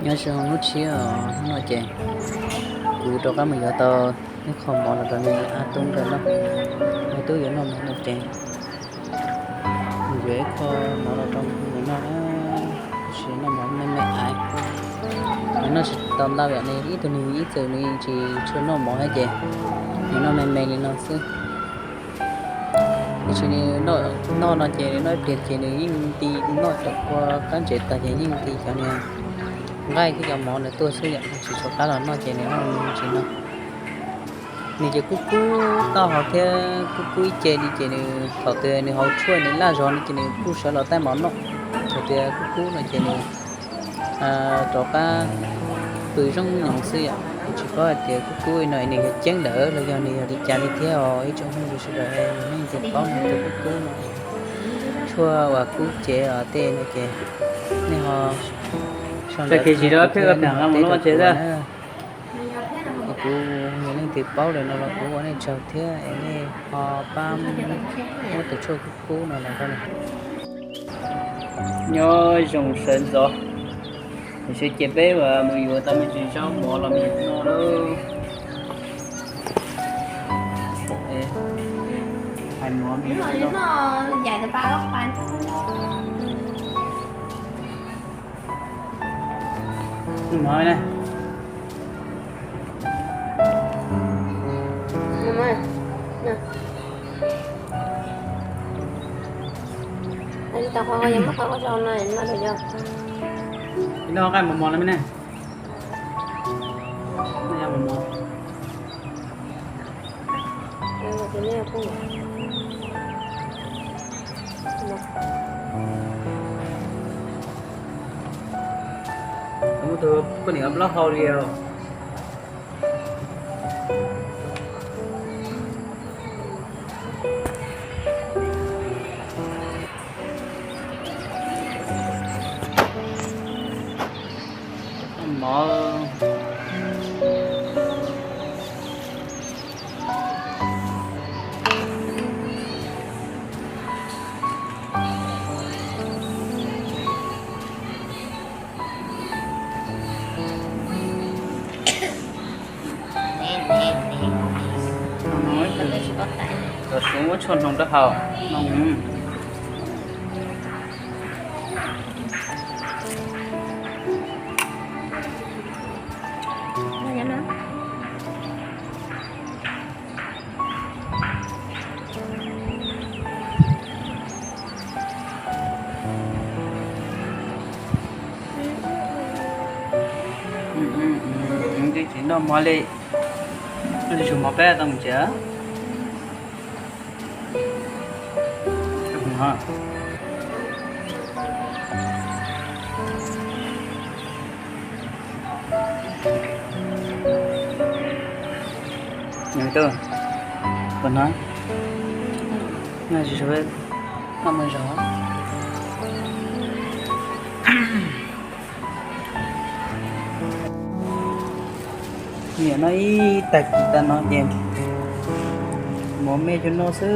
Nyob zoo hnub tshiab os, hnub no ces kuv rov qab mus yuav tau ib qho mov los rau nws a tub nkawd noj. Nws tub yuav noj mov no ces mus yuav ib qho mov los rau nws noj na. Tab sis noj mov me me aiv, nws noj tsis tau ntau yam, nws ib tug nws ib txwm nws tsis tshua noj mov thiab ces nws noj me me li no xwb. Tiam sis nws noj no ces nws noj ib pliag ces nws yeej nti noj cov kua kab ntses tag ces yeej nti cov niag nqaij thiab cov mov ntawd tuaj xwb yom, nws tsis tshua qab los noj ces nws noj tsis no. Nws ces kub kub taub hau thiab kub kub ib ce li ces nws thaum twg nws haus tshuaj nws laj zog no ces nws kuj sawv los taij mov noj. Thaum tias kub kub no ces nws rov qab pw zoo nyoos xwb yom. Kuv tsis paub hais tias kub kub no nws yog ceeb lawm los yog nws yog li cas li thiab os ib tsoom phooj ywg sawv daws, yog leej twg paub no tus kub kub no, tshuaj uas kub cev os tej no ces nej ho sau ntawv thiab na. Kuv yog leej twg paub lawm no los kuv ua nej tsaug thiab es nej ho pab muab tus tshuaj kub kub no los rau. Nyob zoo sawv ntxov, tiam sis ces peb mus yuav tau me ntsis zaub mov los me no lawm. Hais mov me no. Mov na. Noj nqaij mos mos no me ne. Noj mos mos. Muab tus poj niam plaub hau li os. Mov. Cov suav muab tshuaj hnoos rau hauv no. Tsis noj mov li, noj tsis tshua mov peb tau mus tsev. Tuaj no, no tsis tshua, no mas zog. Niam no ib tag kis tag no ces mov me cov no xwb,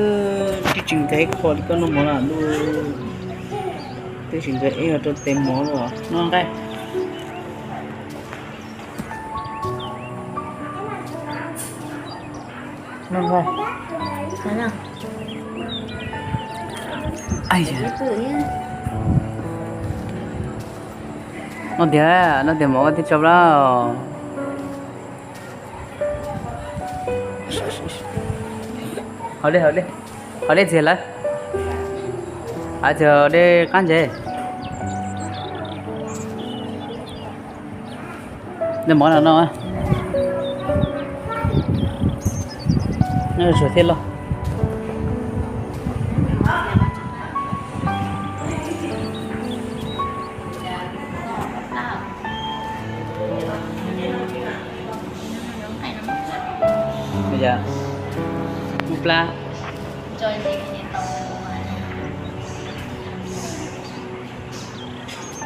twb tsis nkag ib qho li koj noj mov na ntuj. Twb tsis nkag ib qho rau tes mov los noj nqaij. Noj nqaij. Noj tiag, noj tiag mov koj twb tso plab. Haus dej, haus dej, haus dej txiag lawm. Haus txiag dej qab ntses. Noj mov no no. Noj suav thiaj loj. Muab plab.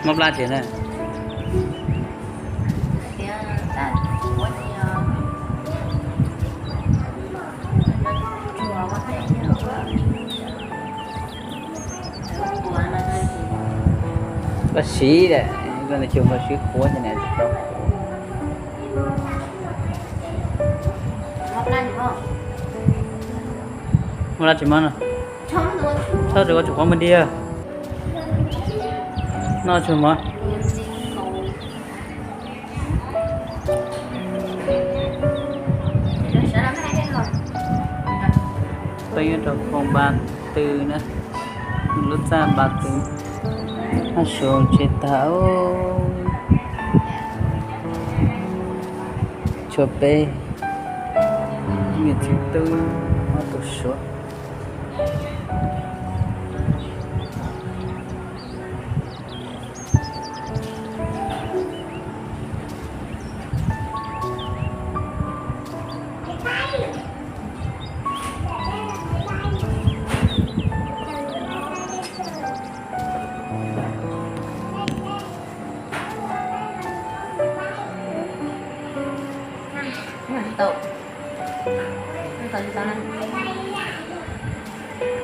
Muab plab tsev na. Koj siv lawm, Nws cog nkaus sib qhuav ces nws tsis tau qhuav. Muaj dab tsi mog no? Txhob rau tsum qhuav mus diag. Noj tsuag mov. Peb nyob rau koom npa tw na, lub txaj npa tw. Ab, su tsis tag. Tshuav peb niam txiv tub ob tug suav.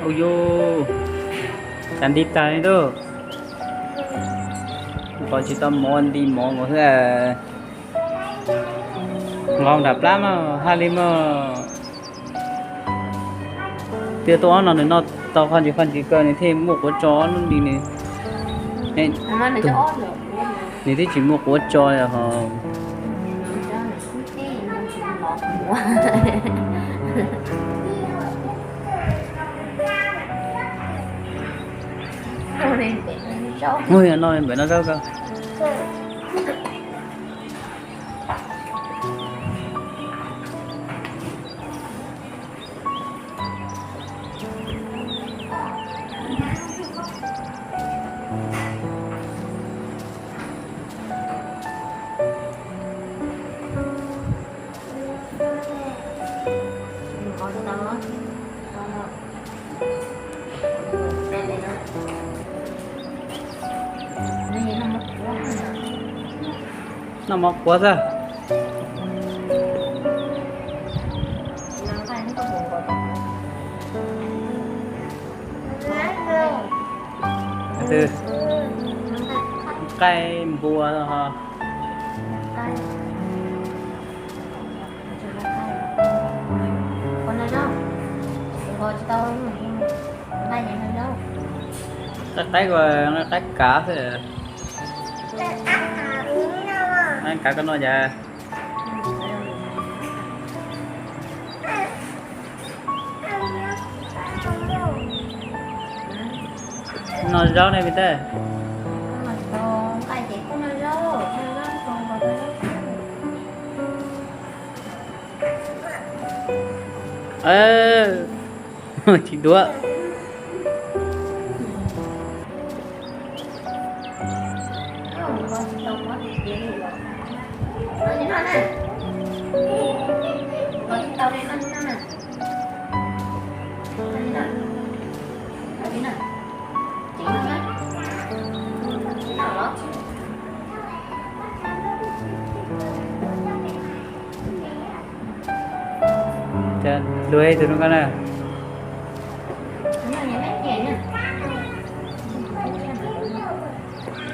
Ua yus, cas nti tag li ntuj. Nqos tsis tau mov, nti mov nkaus xwb. Nqos nram plab mas haj li mas. Twb tuaj ob no nws noj tau qhov ntsis qhov ntsis kawg nws thiaj muaj quav tso ob lub nti nws. Nws twb tsis muaj quav tso li ho. Ua yog no npem no zaub kawg. Noj mov qhuav xwb. Nqaij npua ho. Qaib qaib, qaib kav xwb. Qaib kav koj noj cas? Noj zaub ne me tub. Tsis duav. Luag ib tug rau koj na.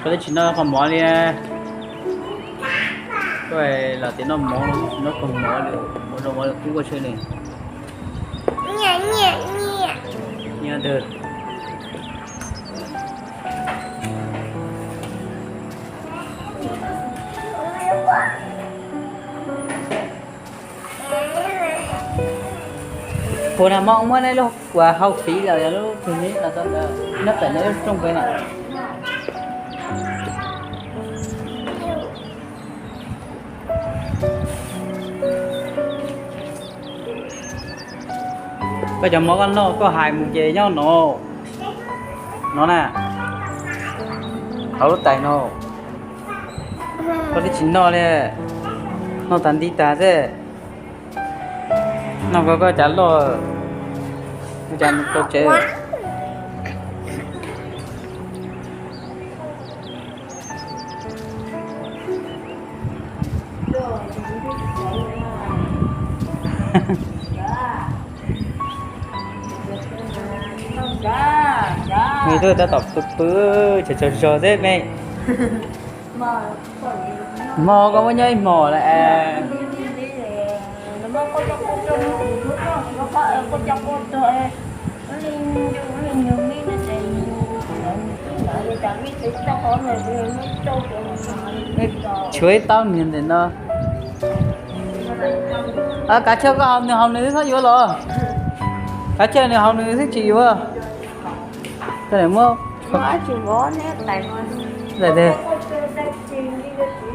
Koj twb tsis noj qhov mov li. Koj los tias noj mov, noj qhov mov li, mov zoo mov li kub koj tseg li. Nyiam twg? Puas nag hmo muab nej lub uas hau fiv los yog lub twg ne los tau ntawd nyob pem no lub rooj pem na. Koj cov mov koj noj koj hais mus ces nyob no, no na, hauv lub tais no. Koj twb tsis noj li, noj tag nti tag xwb. Noj koj koj cas loj, koj cas mus tau tsev. Nws twb tab tom pw pw, tsov tsov zog xwb me. Hmo koj muab nyob ib hmos lawm. Tshuav ib taub niag ntawm no. Kav tsij koj haus nws, haus nws xwb txhob yuav los. Kav tsij nws haus nws xwb tsis yuav. Koj muab,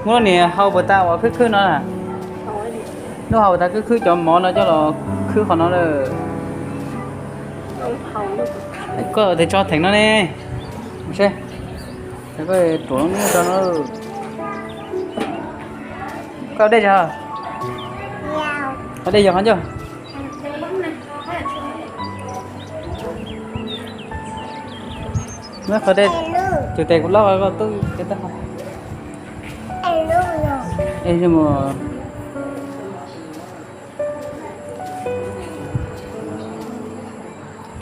muab niag hau puas tas uas khwb khwb no na. Lub hau puas tas khwb khwb cov mov no coj los khwb qhov no lawm. Koj tes tso theem no ne. Koj ruam no. Koj dej tso. Qhov dej yog qhov ncauj. Muab qhov dej, tus tes kuv loj koj tub.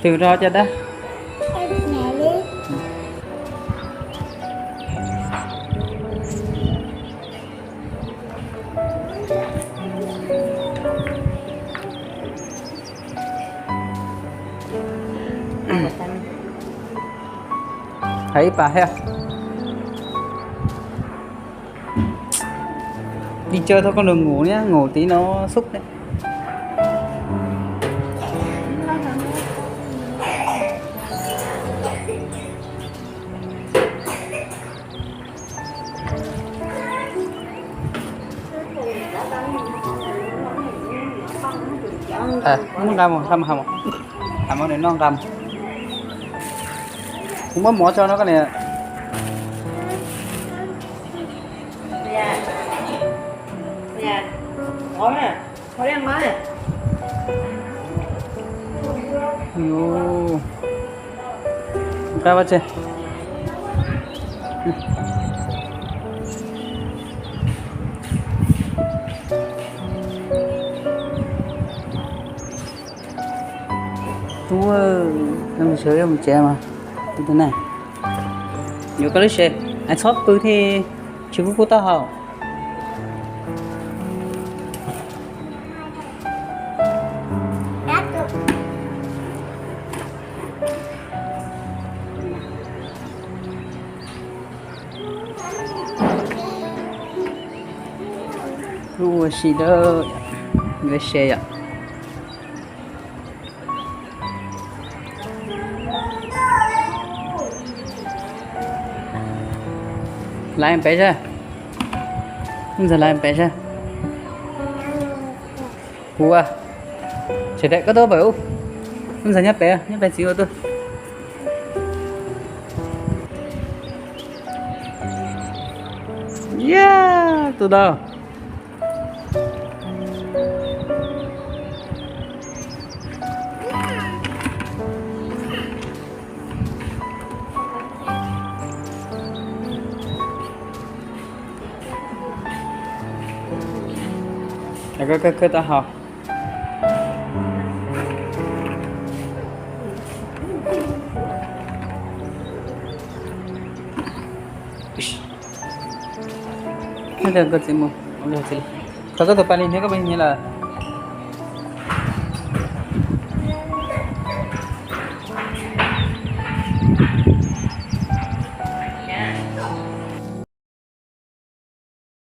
Twg rau caj dab. Hais ib pas thiab. Di chaw thov koj nrog ngủ nhé, ngủ tí nó xúc đấy. Noj nqa mus, nqa mus, nqa mus, nqa mus nws noj nqa mus. Kuv muab mov tso no koj niam. Qab vaj tse. Tub, sawv mus tsev mas. Yuav koj lub se, txhob pw thiab, tsis kub kub taub hau. Lub ua si dawb, yuav se yom. Laiv pem seb. Ntxawg laiv pem seb. Kuv, sawv daws koj tuaj pem ub. Ntxawg nyob pem, nyob pem txiv ua tuaj. Yaj, tus tau. Koj khawb taub hau. Koj txiv mus, thov koj tus pas lis hniav, koj pas lis hniav lawm.